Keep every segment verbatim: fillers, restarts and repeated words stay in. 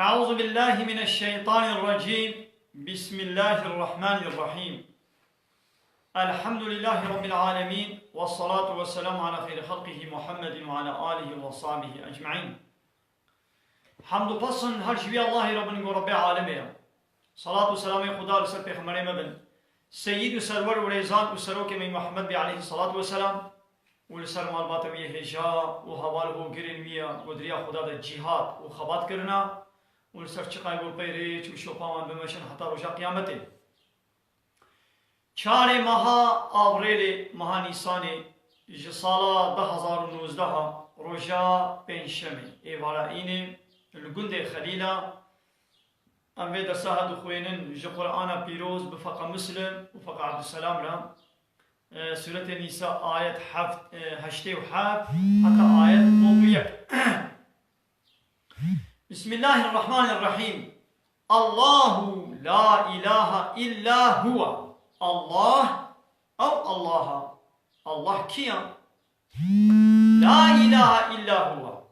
أعوذ بالله من الشيطان الرجيم. بسم الله الرحمن الرحيم. الحمد لله رب العالمين، والصلاة والسلام على خير خلقه محمد وعلى آله وصحبه أجمعين. Hamd û pesn her ji wî Allahê re bin ku Rebbê alemê ye. Salat û selamê Xuda li ser Pêxemberê me bin. Seyîd û serwer û rêzan û serokê me Muhammed bê aleyhî salatu weselam û li ser malbata wî yê hêja û heval û hogirên wî ya ku di riya Xuda de cîhad û xebat kirina û li ser çiqay ku pey rêç û şopa wan bimeşin heta roja qiyametê. Çarê meha Avrêlê, meha Nîsanê, ji sala du hazar û nozdeh, roja pêncşemê, êvara înê, li gundê Xelîla, em vê dersa dixwînin ji Qur'ana Pîroz bi feqa Muslim û feqa Abdusselam re, e, Sûretê Nîsa ayet heft, e, heştê û heft heta ayet nod û yek. Bismillahirrahmanirrahîm. Allahu la ilahe illa huwa. Allah, ew Allah e. Allah kî ye? La ilahe illa huwa.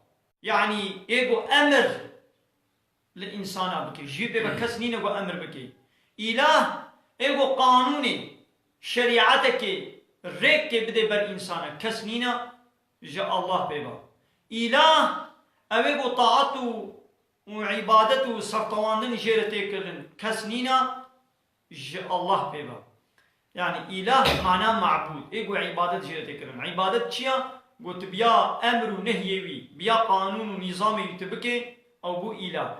Yanî ê ku emir li însana bike. Ji wî pê ve kes nîne ku emir bike. Îlah ê ku qanûnê, şerîetekê, rêkê bide ber însana. Kes nîne ji Allah pê ve. Îlah, ew ê ku taet û, û îbadet û sertewandin jê re tê kirin, kes nîne ji Allah pê ve. Yanî îlah mana mabûd, ê ku îbadet jê re tê kirin. Îbadet çi ye? Ku tu biya emr û nehyê wî, biya qanûn û nîzamê wî tu bikê, ew bû îlah.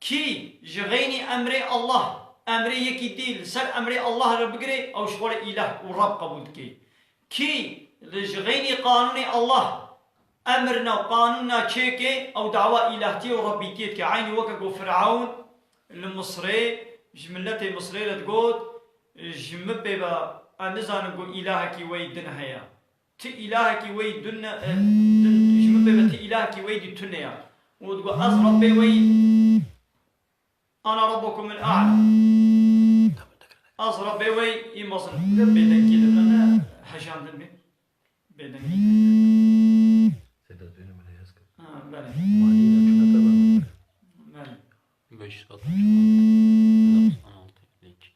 Kî ji xeynî emrê Allah, emrê yekî dî li ser emrê Allah re bigire, ew ji xwe re îlah û Reb qebûl dike. Kî li ji xeynî qanûnê Allah, emrina, qanûna çêke, ew dawa îlahtiyê û Rebbîtiyê dike. Eynî weke ku Firewn li Misrê, ji miletê Misrê re digot, ji min pê ve, ez nizanim ku îlahekî wey din heye. Ti îlahekî wey dune, e, din, ji min pê ve ti îlahekî wey dî tune ye. Û digot, ez Rebbê wey, ana Rabbukumul A'la. Ez Rebbê wey î mezin. Bêdengî li vir ne hejandin bê. Bêdengî. Seyda, tu yine bana yaz kır. Ha, belê. Malî ne çuna tabi. Belê. Beş yüz altmış altı, doksan altı, elli iki.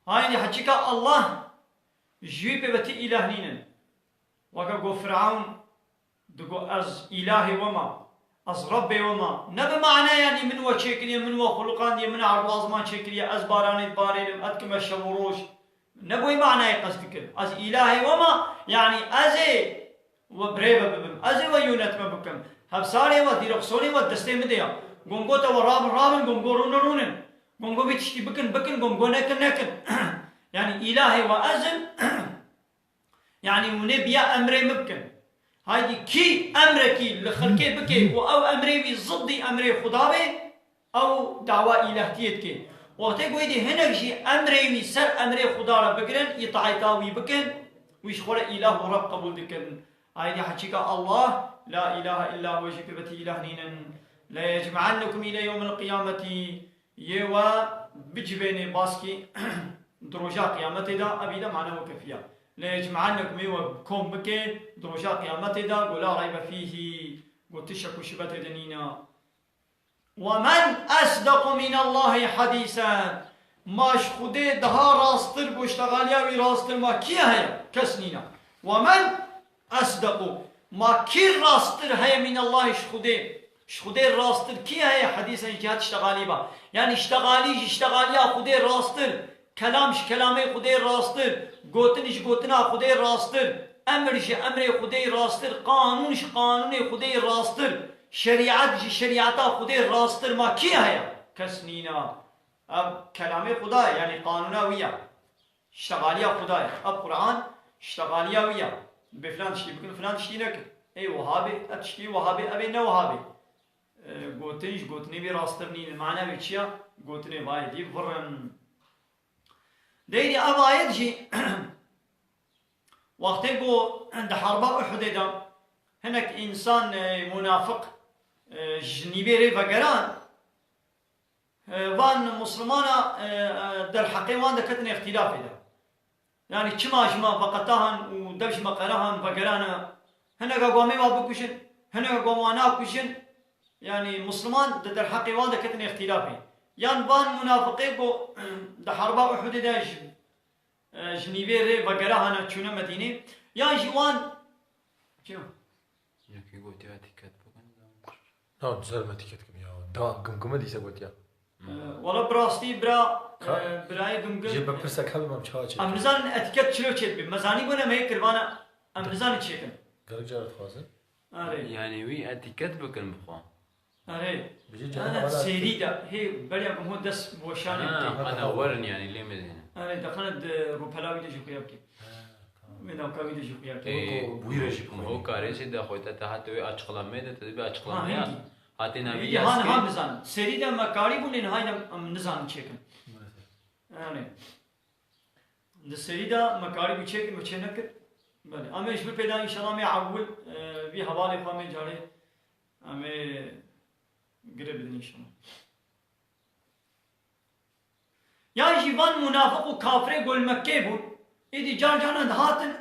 Haydî heçîka Allah ji wî pê ve ti îlah nînin. Weke got Firewn digot, ez îlahê we me, ez Rebbê we me. Ne bi mane yanî min we çêkiriye, min we xuluqandiye, min erd û azman çêkiriye, ez baranê dibarênim, ez dikime şev û roj. Ne bi wê manayê qest dikir. Ez îlahê we me, yanî ez ê we birêve bibim. Ez ê we yönetme bikim. Hevsarê we, dîroxsonê we destê min de ye. Gongo te we rabin, rabin, gongo rûnin, rûnin. Gongo vî tiştî bikin, bikin, gongo nekin, nekin. Yanî îlahê we ez im. Yanî hûn ê biya emrê min bikin. Haydî kî emrekî li xelkê bike û ew emrê wî ziddî emrê Xuda be, ew dawa îlahtiyê dike. Wextê ku êdî hinek jî emrê wî ser emrê Xuda re bigirin, îtaeta wî bikin, wî ji xwe re îlah û Reb qebûl dikin. Aydî heçîka Allah, la îlahe illa huwe, jî pê ve ti îlah nînin. Le yecme'ennekum île yewmil qiyameti, yê we bicivênê baskî di roja qiyametê de, evî de mane wekefî ye. Le yecme'ennekum, yê we kom bike di roja qiyametê de, go la reybe fîhî, go ti şek û şibe tê de nîne. Ve men esdequ minallahî hadîsen. Ma ji Xwedê daha rasttir, goştexaliya wî rasttir ma kî heye? Kes nîne. Ve men esdequ. Ma kî rasttir heye minallahî ji Xwedê? Ji Xwedê rasttir kî heye? Hadîsen ji cihat ştexalî ba. Yanî ştexalî ji ştexaliya Xwedê rasttir. Kelam ji kelamê Xwedê rasttir, gotin ji gotina Xwedê rasttir, emir ji emrê Xwedê rasttir, qanûn ji qanûnê Xwedê rasttir, şerîet ji şerîeta Xwedê rasttir ma kî heye? Kes nîne. Ev kelamê Xuda ye, yanî qanûna wî ye. Ştexaliya Xuda ye. Ev Quran ştexaliya wî ye. Dibê filan tiştî bikin, filan tiştî nekin. Ê wiha bê, ev tiştî wiha bê, ev ê ne wiha bê. E, gotin ji gotinê wî rasttir nîne. Mana wê çi ye? Gotinê vayê dî virin. Deyrî ev ayet jî wextê ku di herba Uhudê de hinek însan, e, munafiq, e, ji nîvê rê vegeran, E, van Muslimana, e, e, derheqê wan de ketin îxtîlafê de. Yani çima ji me veqeta han û dev ji me qera han vegerane, hineka ku em ê wa bikujin, hineka ku em wa nakujin, yani Musliman di derheqê wan de ketin îxtîlafê. Yan van munafiqê ku di herba Uhudê de ji, e, ji nîvê rê vegera hane çûne Medînê, yan jî wan, çi? Yekî gotiya tîket bikin. Na, güzel me tîket kim ya. Da gimgime dîse gotiya. Ee, wala bi rastî bira, Ka- e, birayê gimgim. Jê bi pirsek hebim em çawa çêkin? Em nizanin etîket çilo çêdibî. Me zanîbûne me yê kirvana, em nizanin çêkin. Gelek cara dixwazin. Arê. Yani wî etîket bikin bi xwe. Arê. Bijî Ana cehennema da sêrî de, hê beriya ku hûn dest boşanê Ha, bidê. Ana werin yani lê me dêne. Arê, dexine di rûpela wî de jî xuya bikê. Ha, tamam. Wê navka wî de jî xuya bikê. Ê, Wî re jî mi ho karê sê de xwe te, te hate wê açıklamaya de, te dibê açıklamaya. Ha, hingî. Hatê navî Hingî han, han bizanin. Sêrî de me karî bû, lê niha de em nizanin çêkin. Maalesef. Yani. Di serî de me karîbû çêkir, me çê nekir. Belê. Em ê ji vir pê de înşallah em ê ewil, e, vî hevalê xwe em ê carê em ê girê bidin înşallah. Yan jî van munafiq û kafirê ku li Mekkê bûn, êdî car caran dihatin,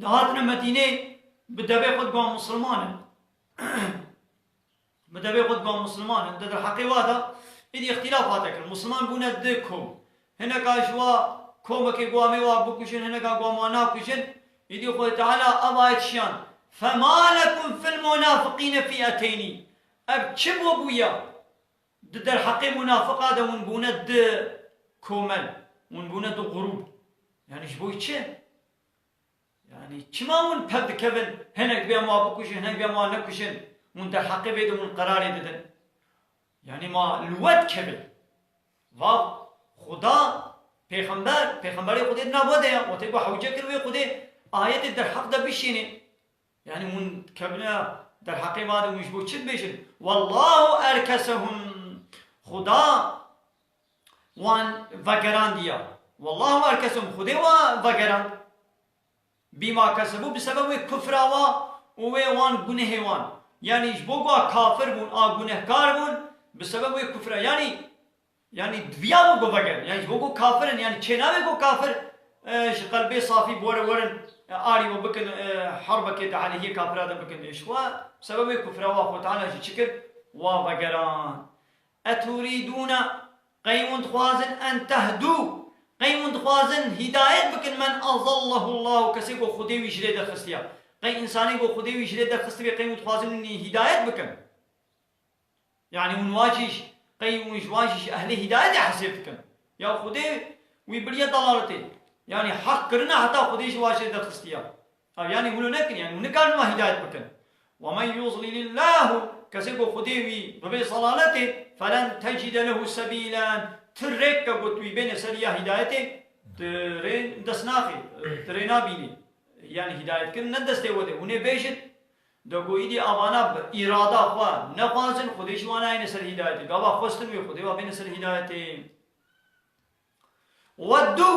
dihatine Medînê bi devê xwe digot Musulman in. Bi devê xwe digot Musulman in, di derheqê wa de êdî îxtîlaf hate kirin. Musulman bûne di kom. Hineka ji wa komekê got em ê wa bikujin, hineka got em wa nakujin. Êdî Xwedê Teala ev ayet şiyan. فَمَا لَكُمْ فِي الْمُنَافِقِينَ فِئَتَيْنِ. Ev çi bo bûya? Di derheqê munafiqa de hûn bûne di komel, hûn bûne di grûb. Yani ji bo çi? Yani çima hûn pev dikevin, hinek dibê em wa bikujin, hinek dibê em wa nekujin, hûn derheqê vê de hûn qerarê didin? Yani ma li we dikevin. Va Xuda, pêxember, pêxemberê Xwedê di nav we de ye, wextê ku hewce kir wê Xwedê ayetê derheq de bişînê. Yani hûn dikevine derheqê va de hûn ji bo çi dibêjin? Wallahu erkesehum. Xuda wan vegerandiya. Wallahu erkesehum. Xwedê wa vegerand. Bîma kesebû, bi sebebê kufra wa û wê wan gunehê wan. Yanî ji bo ku a kafir bûn, a gunehkar bûn, bi sebebê kufra. Yanî, yanî diviya bû ku vegerin. Yanî ji bo ku kafir in, yanî çênabe ku kafir, e, ji qelbê safî bi were werin, e, arî we bikin, e, herbekê di aleyhiyê kafira de bikin. E, ji xwe, bi sebebê kufra wa Xwe Teala jî çi kir? Wa vegeran. Eturidûne, qey hûn dixwazin, en tehdû, qey hûn dixwazin hîdayet bikin, men azallahullahu, kesê ku Xwedê wî ji lê derxistiya. Qey însanê ku Xwedê wî ji lê derxistibê, qey hûn dixwazin wî hîdayet bikin? Yani hûn wa jî, qey hûn ji wa jî ji ehlê hîdayetê hesêb dikin? Ya Xwedê wî biriye dalaletê. Yani heq kirine heta Xwedê ji wa jê derxistiya. Ev yani hûn nekin, yani hûn nikarin me hidayet bikin. Ve men yuzlilillahu, kesê ku Xwedê wî bibe zalaletê, felen tecide lehu sebîlen, ti rêk ke got wî bêne ser ya hidayetê, ti rê dest naxê, ti rê nabînî. Yani hidayet kirin ne destê we de. Hûn ê bêjin, de ku îdî avana bi îrada xwe nexwazin, Xwedê ji wan nayêne ser hidayetê. Gava xwestin wê Xwedê wa bêne ser hidayetê. Weddû,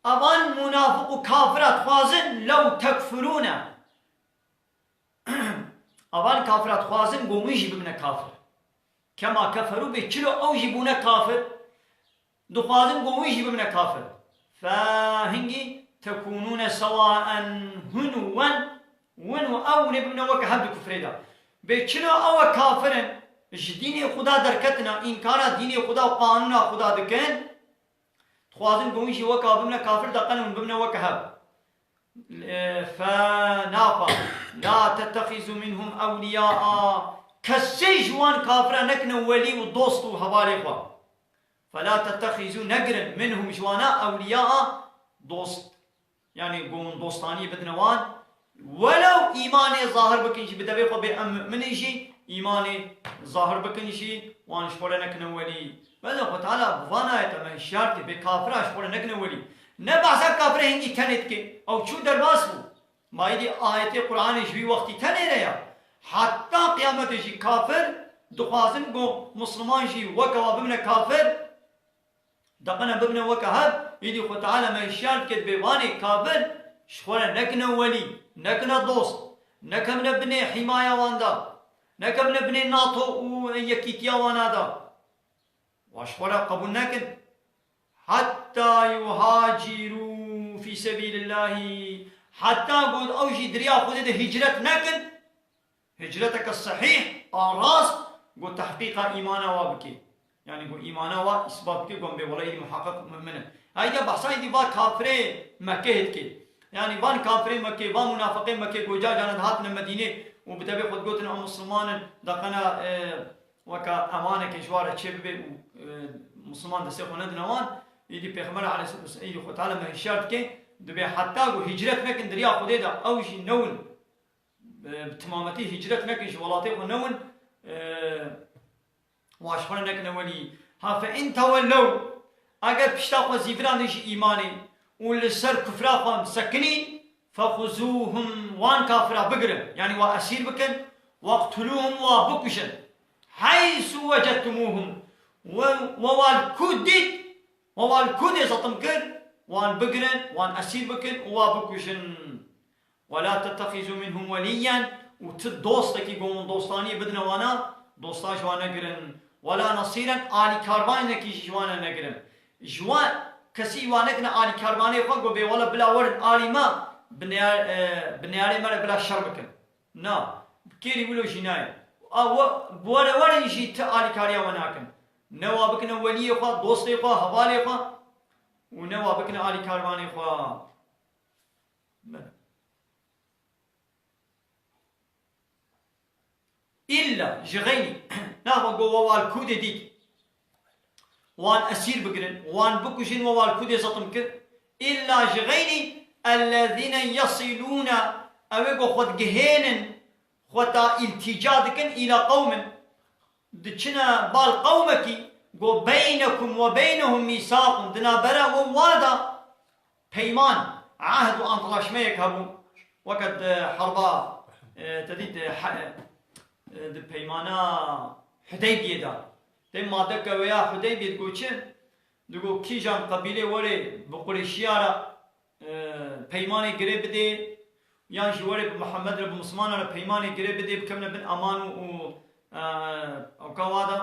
evan munafiq û kafira dixwazin, lew tekfurûne. Evan kafira dixwazin, ku hûn jî bibine kafir. Kema keferû, bê çilo ew jî bûne kafir, dixwazin, ku hûn jî bibine kafir. Fe hingî tekûnûne sewaen, hûn û wen, wen û ew, hûn ê bibine weke hev di kufrê de. Bê çilo ew e kafir in, ji dînê Xuda derketina, înkara dînê Xuda û qanûna Xuda dikin, dixwazin ku hûn jî weka bimne kafir, de qene hûn bimne weke hev. E, fe nafa. La tettexîzû minhum ewliyaa. Kesê ji wan kafira nekine welî û dost û hevalê xwe. Fela tettexîzû, negirin, minhum, ji wana, ewliyaa, dost. Yani ku hûn dostaniyê bidine wan. Welew îmanê zahir bikin jî, bi devê xwe bê em mu'min in jî, îmanê zahir bikin jî, wan ji xwe re nekine welî. Belê Xwe Teala bi van ayete me hişyar dike, bê kafira ji xwe re nekine welî. Ne behsa kafirê hingî tenê dike, ew çû derbas bû. Ma êdî ayetê Qur'anê ji wî wextî tenê re ya. Heta qiyametê jî kafir dixwazin ku Musliman jî weke wa bibine kafir, de qene bibine weke hev, êdî Xwe Teala me hişyar dike, dibê vanê kafir ji xwe re nekine welî, nekine dost, nekevine binê hîmaya wan de. Nekevine binê NATO û yekîtiya wana de. Wa ji xwe re qebûl nekin. Heta yuhacîrû fî sebîlillahî. Heta got ew jî di riya Xwedê de hicret nekin. Hicreteke sehîh, a rast, got tehqîqa îmana wa bike. Yanî got îmana wa îsbat bike, got bê wela êdî muheqeq mu'min in. Heyde behsa êdî va kafirê Mekkeyê dike. Yanî van kafirê Mekkeyê, van munafiqê Mekkeyê got car caran dihatine Medînê û bi devê xwe digotin em Misliman in, deqena, e, weka emaneke ji wan re çêbibe û, e, Misliman destê xwe nedine wan, êdî Pêxember aleyhisselatu vesselam, êdî Xwe Teala me hişyar dike, dibê heta ku hicret nekin di riya Xwedê de, ew jî newin, e, bi timametî hicret nekin, ji welatê xwe newin, e, wa ji xwe re nekine welî. Ha, fe in tewellew, eger pişta xwe zîvirandin ji îmanê û li ser kufra xwe sekinî, fexuzûhum, wan kafira bigirin, yanî wa esîr bikin, weqtulûhum, wa bikujin, heysu wecedtumûhum, we, we wan ku dît, we wan ku dê zetim kir, wan bigirin, wan esîr bikin û wa bikujin. Wela tettexizû minhum weliyyen, û ti dostekî ku hûn dostaniyê bidine wana, dosta ji wan negirin. Wela nesîren, alîkarvanekî jî ji wan negirin. Ji wan kesî wan nekine alîkarvanê xwe, ku bê wela bila werin alî me, bi neyar-, e, bi neyarê me re bila şer bikin. Na, bi kêrî wilo jî nayê. A we, bi we re werin jî ti alîkariya we nakin. Ne wa bikine weliyê xwe, dostê xwe, hevalê xwe û ne wa bikine alîkarvanê xwe. Îlla ji xeynî, naxwe go we wan kûdê dît, wan esîr bigirin, wan bikujin, we wan kûdê zetim kir. Îlla ji xeynî ellezîne yesilûne, ew ê go xwe digihênin, xwe ta îltîca dikin îla qewmin. Diçine bal qewmekî, go beynekum we beynehum mîsaqun, di navbera we wa da peyman, ehd û antlaşmeyek hebû. Weke di herba, e, te dît, e, he-, e, di peymana Hudeybiyê de. Tê madeke wê ya Hudeybiyê digo çi? Digo kîjan qebîlê were bi Qurêşiya re e, peymanê girê bidê, yan jî were bi Muhammed re, bi Mislimanan re peymanê girê bidê, bikevine bin eman û, û, e, ewka wa de,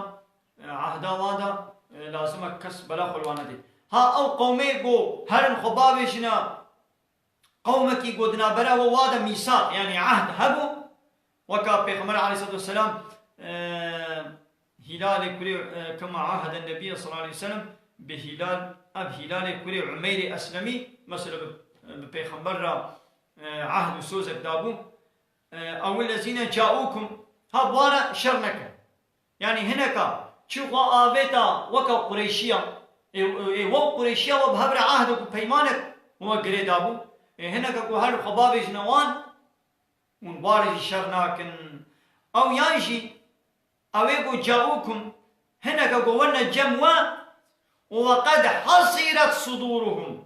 e, ehda wa de, e, lazim e kes bela xwe li wan nedê. Ha ew qewmê ku herin xwe bavêjine, qewmekî ku di navbera we wa de mîsaq, yanî ehd hebû, weka Pêxember aleyhisselatu vesselam, e, Hîlalê kurê, e, kema ahede Nebiyye sallallahu aleyhi ve sellem bi Hîlal, ev Hîlalê kurê Umeyrê Eslemî, mesela bi, bi Pêxember re, e, ahd û sozek dabû. E, ew lezîne caûkum, ha bi wan re şer nekin. Yanî hineka çi xwe avêta weke Qureyşiya, ê, ê, ê we Qureyşiya we bi hev re ahdek û peymanek we girê dabû. Ê hineka ku her xwe bavêjine wan, hûn bi wan re jî şer nakin. Ew yan jî, ew ê ku caûkum, hineke ku werne cem we, û we qed hesîret sudûruhum.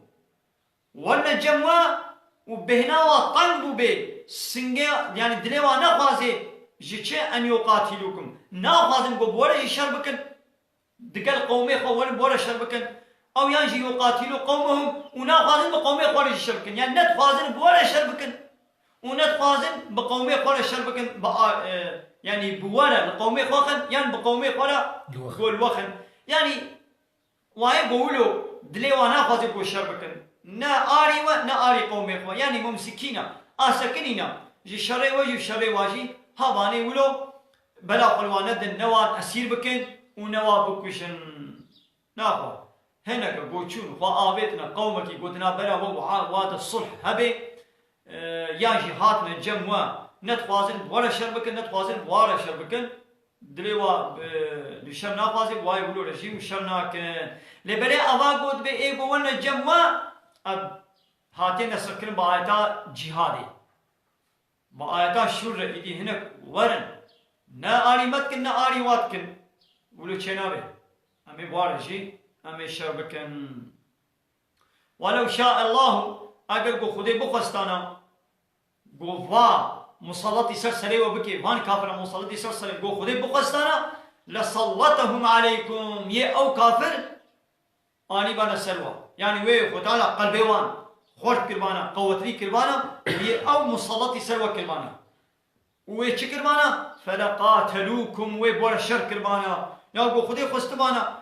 Werne cem we û bêhna we teng bûbê, singê, yanî dilê we nexwazê ji çi en yuqatîlûkum. Naxwazin ku bi we re jî şer bikin. Digel qewmê xwe werin bi we re şer bikin. Ew yan jî yuqatîlû qewmehum û naxwazin bi qewmê xwe re jî şer bikin. Yanî ne dixwazin bi we re şer bikin û ne dixwazin bi qewmê xwe re şer bikin. Bi a-, e, yanî bi we re li qewmê xwe xin yan bi qewmê xwe re Li we xin. Go li we xin. Yanî wayê go wilo dilê wan naxwaze go şer bikin. Ne arî we, ne arî qewmê xwe. Yanî mumsikîna, asekinîna ji şerê we jî û şerê wa jî, ha vanê wilo bela xwe li wan nedin, ne wan esîr bikin û ne wan bikujin. Naxwe hineke goçûn xwe avêtine qewmekî gotina bera we wiha wa de sulh hebê, e, yan jî hatine cem we, ne dixwazin bi we re şer bikin, ne dixwazin bi wa re şer bikin. Dilê wa, e, li şer naxwaze, wayê wilo re jî û şer nakin. Lê belê ava got be ê go werne cem we, ev hatiye nesixkirin bi ayeta cîhadê. Bi ayeta şûr re êdî hinek werin. Ne arî me dikin, ne arî wa dikin. Wilo çênabe. Em ê bi wa re jî, em ê şer bikin. Welew şa'allahu, eger ku Xwedê bixwestana, ku va musallatî ser serê we bike, van kafira musallatî ser serê, ku Xwedê bixwestana, lesallatehum aleykum, yê ew kafir anîbane ser we. Yanî wê Xwedê Teala qelbê wan xurt kiribana, qewetrî kiribana, yê ew musallatî ser we kiribana. Û wê çi kiribana? فلقاتلوکم, wê bi we re şer kiribana. Ya ku Xwedê xwestibana,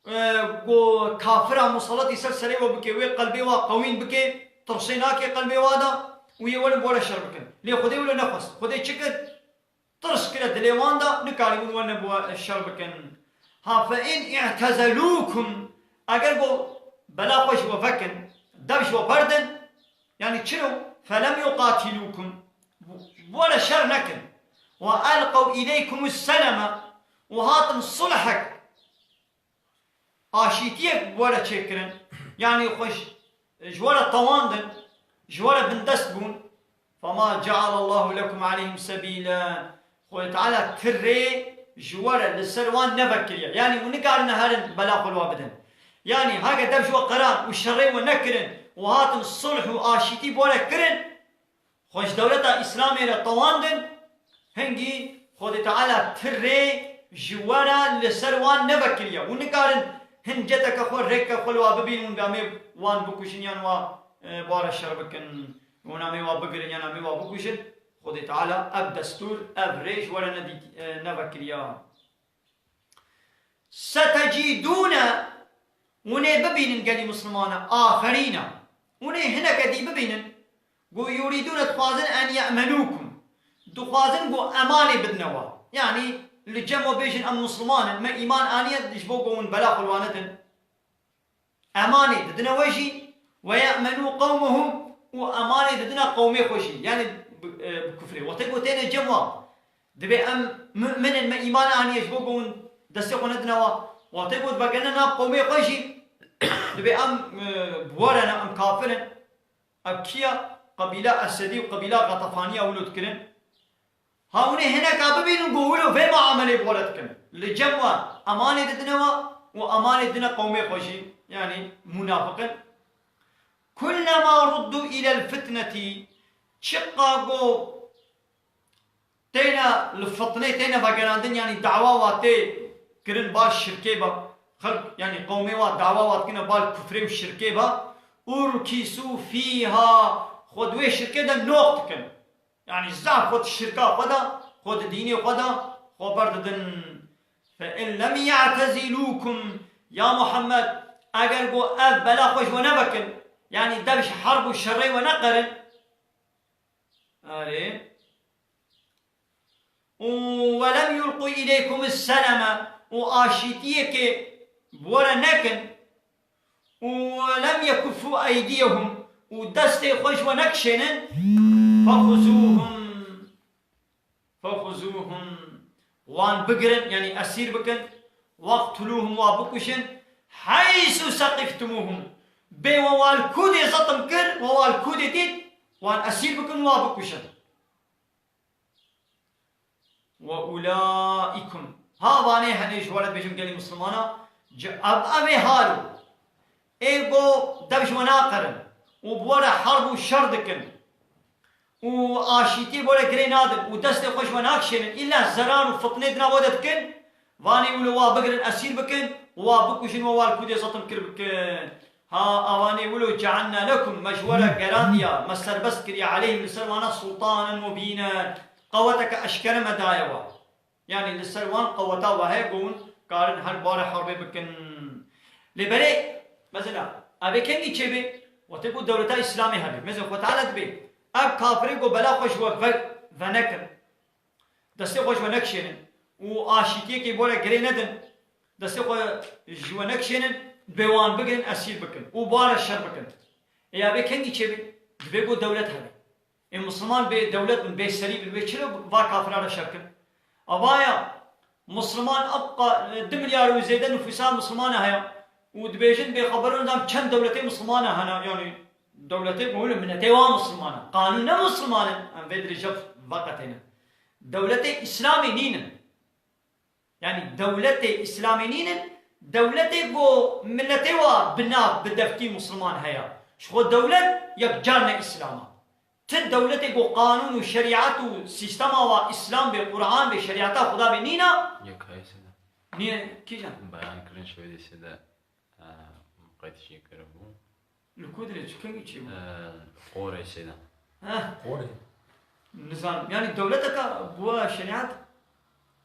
e, ku kafira musaletî ser serê we bike, wê qelbê wa qewîn bike, tirsê nake qelbê wa de û yê werin bi we re şer bikin. Lê Xwedê wilo nexwest. Xwedê çi kir? Tirs kire dilê wan de, nikarîbûn werin bi we şer bikin. Ha, fe in i'tezelûkum, eger ku bela xwe ji we vekin, dev ji we berdin, yanî çilo, felem yuqatîlûkum, bi we re şer nekin. Ve elqew îleykumus seleme, û hatin sulhek, aşîtiyek bi we re çêkirin, yanî xwe ji, ji we re tewandin, ji we re bindest bûn, fema cealallahu lekum aleyhim sebîla. Xwedê Teala ti rê ji we re li ser wan nevekiriye. Yanî hûn nikarine herin bela xwe li we bidin. Yanî heke dev ji we qeran û şerê we nekirin û hatin sulh û aşîtî bi we re kirin, xwe ji dewleta Îslamê re tewandin, hingî Xwedê Teala ti rê ji we re li ser wan nevekiriye. Hûn nikarin hin ceteke xwe, rêkeke xwe li wa bibînin û namê wan bikujin yan wa, e, bi wa re şer bikin. Û namê wa bigirin yan namê wa bikujin. Xwedê Teala ev destûr, ev rê ji we re nedît-, e, nevekiriye. Setecîdûne, hûn ê bibînin gelî Mislimana, axerîna. Hûn ê hineke dî bibînin, ku yurîdûne, dixwazin, en ye'menûkum. Dixwazin ku emanê bidine we. Yanî li cem we bêjin, em Misliman in, me îman aniye, ji bo ku hûn bela xwe li wan nedin. Emanê didine we jî, ve ye'menû qewmehum, û emanê didine qewmê xwe jî. Yanî bi, e, bi kufrê. Wextê ku têne cem wan, dibê em mu'min in, me îman aniye, ji bo ku hûn destê xwe nedine wan. Wextê ku divegerine nav qewmê xwe jî, dibê em, e, bi we re ne, em kafir in. Ev kî ya? Qebîla Esedî û qebîla Xetefaniya wilo dikirin. Ha hûn ê hineka bibînin ku wilo vê muamelê bi we re dikin. Li cem we emanê didine we û emanê didine qewmê xwe jî, yanî munafiq in. Kullema ruddu ilel fitneti, çiqa ku têne li fitnê têne vegerandin, yanî dawa wa tê kirin bal şirkê be, xelk, yanî qewmê wa dawa wa dikine bal kufrê û şirkê be, urkîsû fîha, xwe di wê şirkê de noq dikin. Yanî zaf xwe di şirka xwe de, xwe di dînê xwe de, xwe berdidin. Fe in lem ye'tezilûkum, ya Muhammed, eger ku ev bela xwe ji we nevekin, yanî dev ji herb û şerê we neqerin. Erê. Û ve lem yulqû ileykum seleme, û aşîtiyekê bi we re nekin. Û lem yekuffu eydiyehum, û destê xwe ji we nekişênin, fexuzûhum, fexuzûhum, wan bigirin, yanî esîr bikin, weqtulûhum, wa bikuşin, heysu seqiftumuhum, bê we wa li kûdê zetim kir, we wa li kûdê dît, wan esîr bikin, wa bikuşin. Ve ulaikum. Ha vanê henê ji we re dibêjim gelî Mislimana, ci-, ev, ev ê hal o. Ê go dev ji we naqerin û bi we re herb û şer dikin û aşîtiyê bi we re girê nadin û destê xwe ji we nakişênin, îlla zerar û fitnê di nav we de dikin, vanê wilo wa bigirin, esîr bikin û wa bikujin, we wa li kûdê zetim kir bikin. Ha, awanê wilo cealna lekum, me ji we re gerandiya, me serbest kiriye, aleyhim, li ser wana, sultanen mubînen, qeweteke eşkere me daye we. Yanî li ser wan qeweta we heye ku hûn karin her bi we re herbê bikin. Lê belê, mesela, ev ê kengî çêbê? Wextê ku dewleta Îslamê hebe. Mesela, Xwe Teala dibê, ev kafirê ku bela xwe ji we ve-, venekin. Destê xwe ji we nekişênin û aşîtiyekê bi we re girê nedin, destê xwe ji we nekişênin, dibê wan bigirin, esîr bikin û bi wan re şer bikin. Ê ya bê kengî çêbê? Dibê ku dewlet hebe. Ê Misliman bê dewlet bin, bê serî bin, wê çilo va kafira re şer kin? Avaya Misliman ebqa, e, du milyar û zêde nifûsa Mislimana heye û dibêjin bêxeberin zam çend dewletê Mislimana hene, yanî dewletê ku hûn miletê wan Misliman in. Qanûn ne Misliman in, em vê dirêje veqetêne. Dewletê Îslamê nînin. Yanî dewletê Îslamê nînin, dewletê ku miletê wa bi nav, bi devkî Misliman heye. Ji xwe dewlet yek car ne Îslam a. Ti dewletê ku qanûn û şerîet û sîstema wa Îslam bê, Quran bê, şerîeta Xuda bê nîna? Yek heye sêde. Niye, kîjan? Beyan kirin şewê sêde. Eee, qeyd jî kiribû. Li ku dirê, çi kengî çêbû? Eee, qorê sêda. Heh. Qorê. Nizanim, yanî dewleteke bi we şerîet?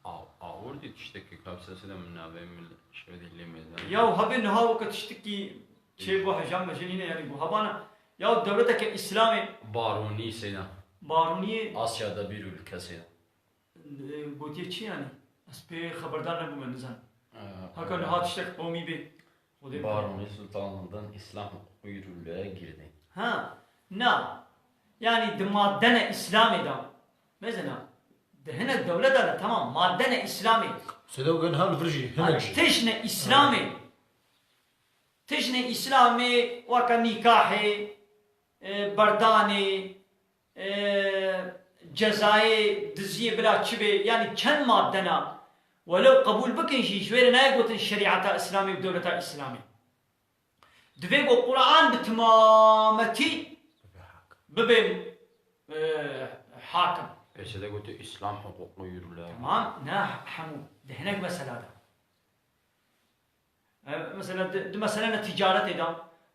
Aw, awurdî tiştekî kapsesine min navê min şewdî lê mêzan. Ya hebe niha weke tiştekî çê bo heja me jê nîne, yanî bu hebana. Ya dewleteke Îslamê. Baronî seyda. Baronî. Asya de bir ülke seyda. E, gotiye çi yanî? Ez pê xeberdar nebûme, nizanim. Ee, Haka niha tiştek qewmî bê. Xwedê Baronî Sultanlı'dan İslam hukuku yürürlüğe girdi. Ha, na. Yanî di maddene Îslamê de. Mesela, di hinek dewleta de, tamam, maddene Îslamê. Seyda, û gen hal vir jî, hinek jî. Tiştine Îslamê. Tiştine Îslamê, weke nîkahê, e, berdanê, e, cezayê diziyê bila çi bê, yanî çend madde na, welew qebûl bikin jî, ji wê re nayê gotin şerîeta Îslamê û dewleta Îslamê. Divê ku Quran bi timametî bibe, e, hakim. Êsede gote Îslam hukuku yürürlüğe. Tamam, ne hemû, di hinek mesela de. E, mesela di, di meselene ticaretê de,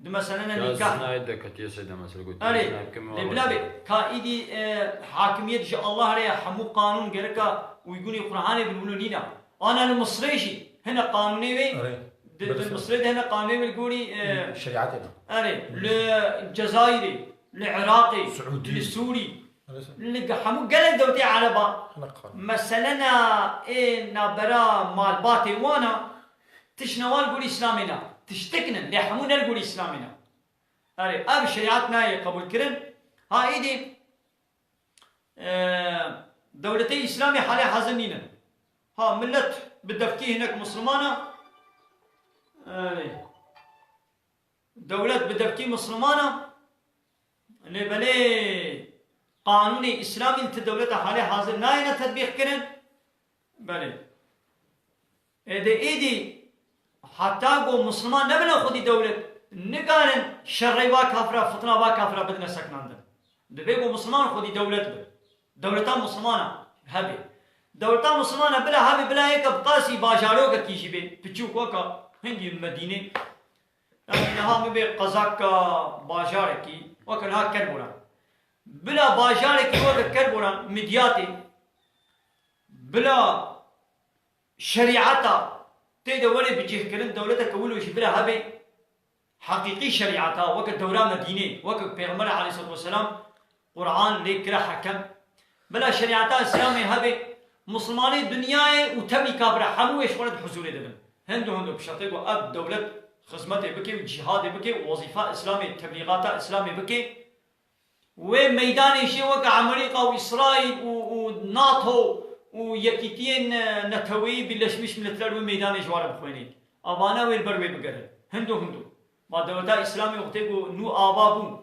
di meselene Ya nîkah. Zinayê de ketiye seyda mesela gote. Erê, zinayê kime lê bila bê, ka îdî, e, hakimiyet ji Allah re ya, hemû qanûn gereka uygunî Qur'anê bin, wilo nîna. Ana li Misrê jî hene qanûnê wê, Erê, di, di belê. Misrê de hene qanûnê wê li gorî, e, Şerîetê de. Erê, li Cezayirê, li Iraqê, Siûdî. Li Sûrî. Li ge-, hemû gelek dewletê Ereba. Hinek qanûn. Meselena ê navbera malbatê wan a, tiştine wan li gorî Îslamê ne. Tiştik ne, lê hemû ne li gorî Îslamê ne. Erê, ev şerîet nayê qebûlkirin. Ha, êdî, e, dewletê Îslamê halê hazir nînin. Ha, millet bi devkî hinek Misliman a. Erê. Dewlet bi devkî Misliman a, lê belê qanûnê Îslamî li ti dewleta halê hazir nayêne tetbîqkirin. Belê. Êdî, êdî heta ku Misliman nebine xwedî dewlet, nikarin şerê va kafira, fitna va kafira bidine sekinandin. Divê ku Misliman xwedî dewlet be. Dewleta Mislimana hebe. Dewleta Mislimana bila hebe, bila yeke bi qasî bajarokekî jî bê, piçûk weke hingî Medînê. Yanî niha min bê qezaka bajarekî, weke niha Kerboran. Bila bajarekî weke Kerboran, Midyatê, bila şerîeta tê de were bicihkirin, dewleteke wilo jî bila hebe, heqîqî şerîeta, weke dewra Medînê, weke Pêxember aleyhisselatu vesselam Quran lê kire hekem. Bila şerîeta Îslamê hebe, Mislimanê dinyayê û tevlî kafira hemû wê ji xwe re di huzûrê de bin. Hindo hindo pişatê ku ev dewlet xizmetê bike û cîhadê bike û wezîfa Îslamê, teblîgata Îslamê bike. Wê meydanê jê weke Amerîka û Îsraîl û, û NATO û Yekîtiyên, e, Neteweyî Birleşmiş Milletler wê meydanê ji wan re bixwêne. Evana wê li ber wê bigerin. Hindo hindo. Ma dewleta Îslamê wextê ku nû ava bû,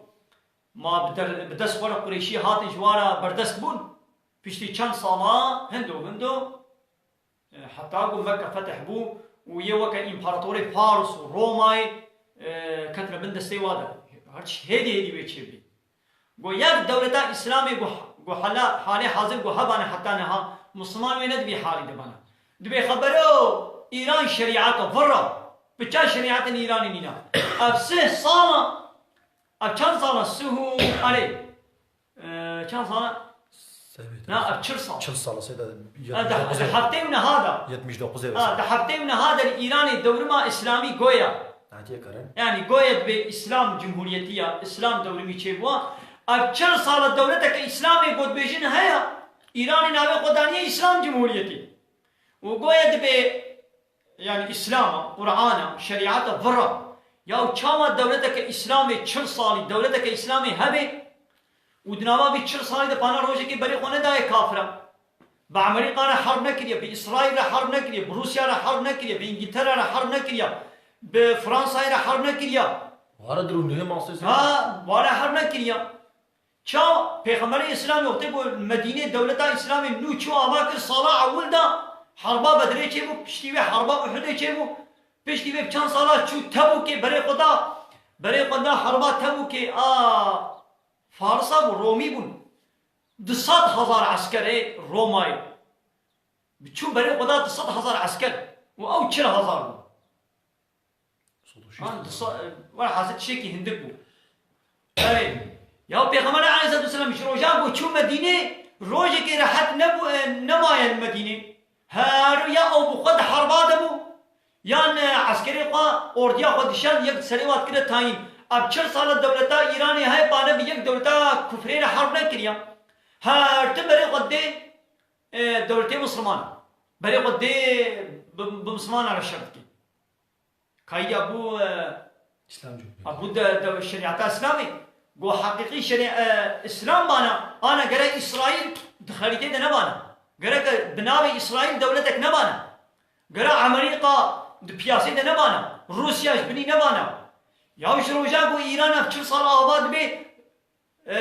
ma bi der-, bi dest xwe re Qurêşî hatin ji wan re berdest bûn. Piştî çend sala hindo hindo E, heta ku Mekke fetih bû û yê weke împaratorê Fars û Romayê, e, ketine bin destê wa de. Her tişt hêdî hêdî wê çêbî. Go yek dewleta Îslamê go, go hala, halê hazir go hebane heta niha, Misliman wê ne di vî halî de bane. Dibê xebero Îran şerîeta vir e. Bi çend şerîetên Îranê nîne. Ev sih sala, ev çend sala? Sih û erê. Ee, çend sal? Seyvê Na, te ev çil sal. Çil sal, seyda Ha, yetmiş dokuz di ev. Heftê û neha da. Yetmiş dokuz ev. Ha, di heftê û neha de li Îranê dewrima Îslamî goya. Hatiye kirin. Yani goya dibê Îslam Cumhuriyeti ya, Îslam dewrimî çêbûwa. Ev çil sala dewleteke Îslamê gotbêjin heye. Îranê navê xwe daniye Îslam Cumhuriyeti. Û goya dibê Yani Îslam a, Qur'an a, şerîet a, vir a. Ya çawa dewleteke Îslamê çil salî, dewleteke Îslamê hebe û di nava vî çil salî de pana rojekê berê xwe nedayê kafiran. Bi Amerîka re herb nekiriye, bi Îsraîl re herb nekiriye, bi Rûsya re herb nekiriye, bi Îngiltere re herb nekiriye, bi Fransayê re herb nekiriye. Ware dirû nihê masê sê. Ha, ware herb nekiriye. Çawa Pêxemberê Îslamê wextê ku Medînê dewleta Îslamê nû çû ava kir, sala ewil de herba Bedrê çêbû, piştî wê herba Uhudê çêbû, piştî wê bi çend sala çû Tebûkê berê xwe da, berê xwe da herba Tebûkê a Farisa bû, Romî bûn. Du sed hezar eskerê Romayê. Bi çû berê xwe da du sed hezar esker û ew çil hezar bûn. Sed û şêst. Ha, di sa-, welhasil tiştekî hindik bû. Erê, ya Pêxember aleyhisselatu vesselam ji rojan ku çû Medînê, Rojekê rehet nebû, e, nemaye li Medînê. Her ya ew bi xwe di herba de bû, yan, e, eskerê xwe, ordiya xwe dişand, yek serê wa dikire tayîn. Ev çil sal e dewleta Îranê heye, bane bi yek dewleta kufrê re herb nekiriya. Her tim berê xwe dê, e, dewletê Misliman. Berê xwe dê bi, bi Mislimanan re şer dike. Kayî ya bû, e, Îslam cumhuriyeti. A bû de, de şerîeta Îslamê. Go heqîqî şerî-, e, Îslam bana, ana gere Îsraîl di xerîtê de nebana. Gereke bi navê Îsraîl dewletek nebana. Gere Amerîka di piyasê de nebana. Rûsya ji binî nebana. Ya ji roja ku Îran ev çil sal ava dibe, e,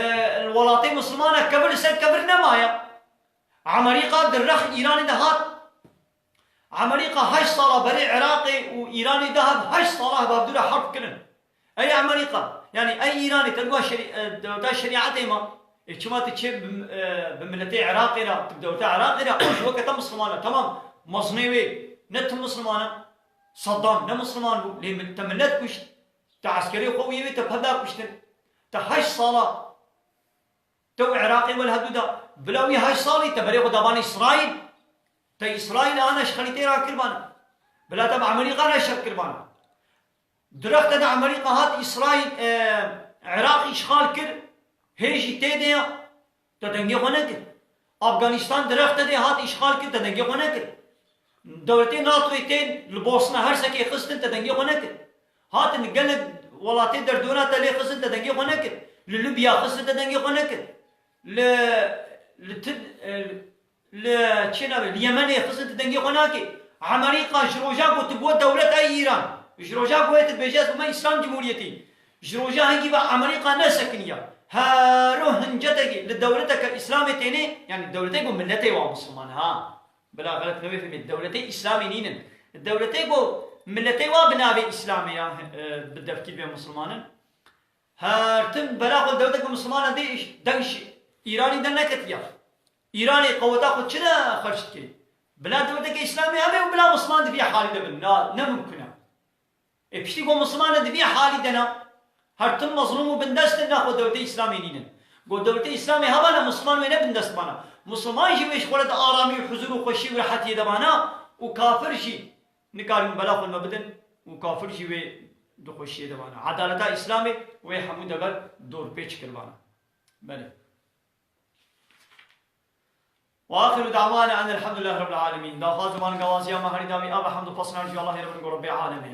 welatê Mislimana kevir li ser kevir nemaye. Amerîka di rex Îranê de hat. Amerîka heşt sala berê Iraqê û Îranê de hev heşt sala hevavdû re herb kirin. Ey Amerîka, yanî ey Îranê, te dua şerî-, e, dewleta şerîetê ma. E, çima tu çê bi, e, bi miletê Iraqê re, tu bi dewleta Iraqê re, ew ji weke te Misliman e. Temam, mezinê wê ne tu Misliman e. Saddam ne Misliman bû, lê mi-, te milet kuşt. Te eskerê xwe û yê wê te peda kuştin. Te heşt sala te û Iraqê welhevdû da. Bila wî heşt salî te berê xwe dabane Îsraîl. Te Îsraîl ana ji xerîtê rakiribana. Bila te bi Amerîka re şer kiribana. Direxte de Amerîka hat Îsraîl, e, Iraq îşxal kir, hê jî tê de ya. Te dengê xwe nekir. Afganîstan direxte de hat îşxal kir, te dengê xwe nekir. Dewletê NATOyê tên li Bosna Hersekê xistin, te dengê xwe nekir. Hatin gelek welatê derdora te lê xistin, te dengê xwe nekir. Li Libya xistin, te dengê xwe nekir. Li, li Tir-, e, li çê navê, li Yemenê xistin, te dengê xwe nakê. Amerîka ji roja ku tu bû dewlet ey Îran. Ji roja ku tu dibêje ez bûme Îslam Cumhuriyetî. Ji roja hingî ve Amerîka nesekiniya. Hero hincetekî li dewleteke Îslamê tênê, yanî dewletê ku miletê wa Misliman ha. Bila xelet newê fehmê, dewletê Îslamê nînin. Dewletê ku miletê wa bi navê Îslamê ya, e, bi devkî ve Misliman in. Her tim bela xwe dewleteke Misliman dê iş, deng ji Îranî de neketiya. Îranê qeweta xwe çi de xerc dike? Bila dewleteke Îslamê hebe û bila Misliman di vî halî de bin. Na, ne mimkun e. Ê piştî ku Misliman di vî halî de ne, her tim mezlûm û bindest in, naxwe dewletê Îslamê nînin. Ku dewletê Îslamê heba ne Misliman wê ne bindest bana. Misliman jî wê ji xwe re di aramî û huzur û xweşî û rehetiyê de bana û kafir jî nikarin bela xwe me bidin û kafir jî wê di xweşiyê de bana. Edaleta Îslamê wê hemû dever dorpêç kiribana. Belê. وآخر دعوانا أن الحمد لله رب العالمين. Daxwaz û bangewazîya me herî dawî a ve hemd û pesna ji Allahê re bin ku Rebbê alemê.